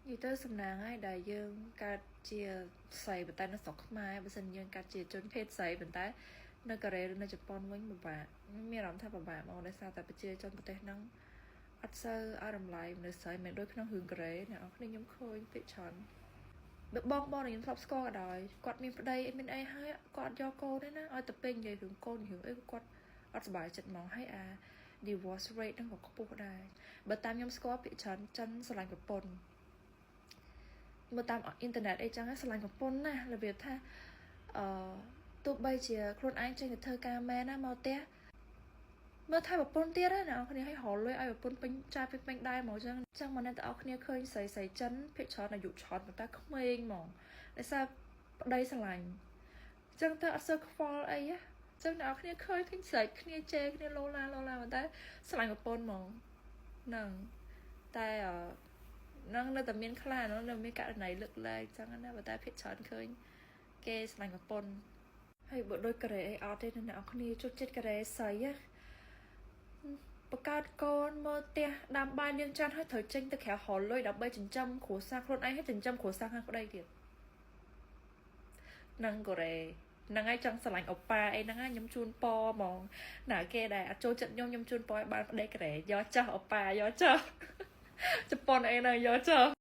និយាយទៅសំណាងហើយដែលយើងកើតជាស្រីប៉ុន្តែនៅស្រុកខ្មែរបើសិនយើងកើតជាជនភេទស្រីប៉ុន្តែនៅកូរ៉េឬនៅជប៉ុនវិញពិបាកមានអារម្មណ៍ថាពិបាកមកដោយសារតែប្រជាជនប្រទេសហ្នឹងអត់សូវឲ្យតម្លៃមនុស្សស្រីមិនដូចក្នុងរឿងកូរ៉េអ្នកនរគ្នាខ្ញុំឃើញពាក្យច្រើនបើបងបងដែលខ្ញុំធ្លាប់ស្គាល់ក៏ដោយគាត់មានប្តីអីមានអីហើយគាត់អត់យកកូនទេណាឲ្យតែពេញនិយាយរឿងកូនរឿងអីគាត់អត់សប្បាយចិត្តហ្មងហើយអា divorce rate ហ្នឹងក៏ខ្ពស់ដែរបើតាមខ្ញុំស្គាល់ពាក្យច្រើនចិនស្រឡាញ់ប្រពន្ធមើលតាមអ៊ីនធឺណិតអីចឹងស្រឡាញ់ប្រពន្ធណារបៀបថាអឺទោះបីជាខ្លួនឯងចេញទៅធ្វើការមែនណាមកផ្ទះមើលថែប្រពន្ធទៀតណាអ្នកនរគ្នាឲ្យរលុយឲ្យប្រពន្ធពេញចាយពេញពេញដែរហ្មងចឹងចឹងមកអ្នកទាំងអស់គ្នាឃើញស្រីស្រីចិនភាគច្រើនអាយុច្រើនប៉ុន្តែក្មេងហ្មងដោយសារប្តីស្រឡាញ់ចឹងទៅអត់សូវខ្វល់អីណាចឹងអ្នកនរគ្នាឃើញឃើញស្រែកគ្នាជេរគ្នាលោឡាលោឡាប៉ុន្តែស្រឡាញ់ប្រពន្ធហ្មងហ្នឹងតែអឺហ្នឹងនៅតែមានខ្លះហ្នឹងនៅមានករណីលើកលែងចឹងណាប៉ុន្តែភាគច្រើនឃើញគេស្រឡាញ់ប្រពន្ធហើយបើដូចកូរ៉េអីអត់ទេអ្នកនរគ្នាចូលចិត្តកូរ៉េស្រីណាបង្កើតកូនមើលផ្ទះដាំបាយលាងចានហើយត្រូវចេញទៅក្រៅរកលុយដើម្បីចិញ្ចឹមគ្រួសារខ្លួនឯងហើយចិញ្ចឹមគ្រួសារខាងប្តីទៀតនឹងកូរ៉េហ្នឹងហើយចង់ស្រឡាញ់អូប៉ាអីហ្នឹងខ្ញុំជូនពរហ្មងណាគេដែលអត់ចូលចិត្តខ្ញុំខ្ញុំជូនពរឲ្យបានប្តីកូរ៉េយកចោះអូប៉ាយកចោះជប៉ុនអីហ្នឹងយកចោះ។